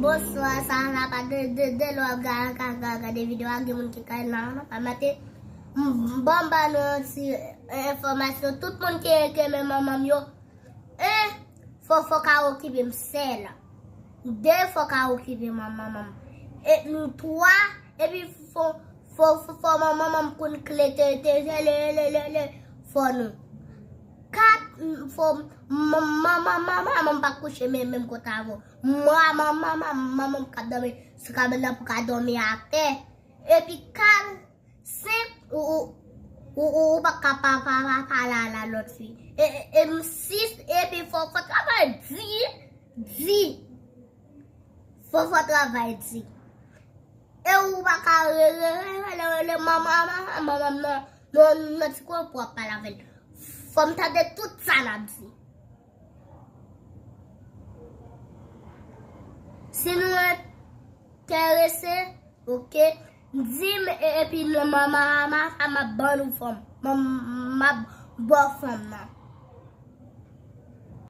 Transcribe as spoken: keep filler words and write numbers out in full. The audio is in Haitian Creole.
Bonswa, sa la pa de de de lè w ap ga- ga- ga- gade videyo a, gen moun ki kay la, la pa mate. M- m- Ban m ba nou yon ti, eh, enfòmasyon. Tout moun ki renmen manman m yo, en, fò fò ka okipe m sèl. De, fò ka okipe manman m. E m twa, epi fò fò fò fò manman m konn kle te te te le le le le fò nou. Kat, fò manman manman manman m pa kouche men menm kote avè w. Mwa manman manman manman m k ap dòmi sou kabann nan pou ka dòmi atè. Epi kat, senk, ou ou ou ou ou pa ka pa pa pa pale a la lòt fi. E e e m sis, epi fò fò travay di di. Fò fò travay di. E ou pa ka re re re re le manman manman manman m nan nan nan ti kwen pou ap pale avè l. Fò m tande tout sa n ap di. Si nou enterese, oke, di m e- epi nan manman manman m ap ban nou fanm. M ap ba w fanm nan.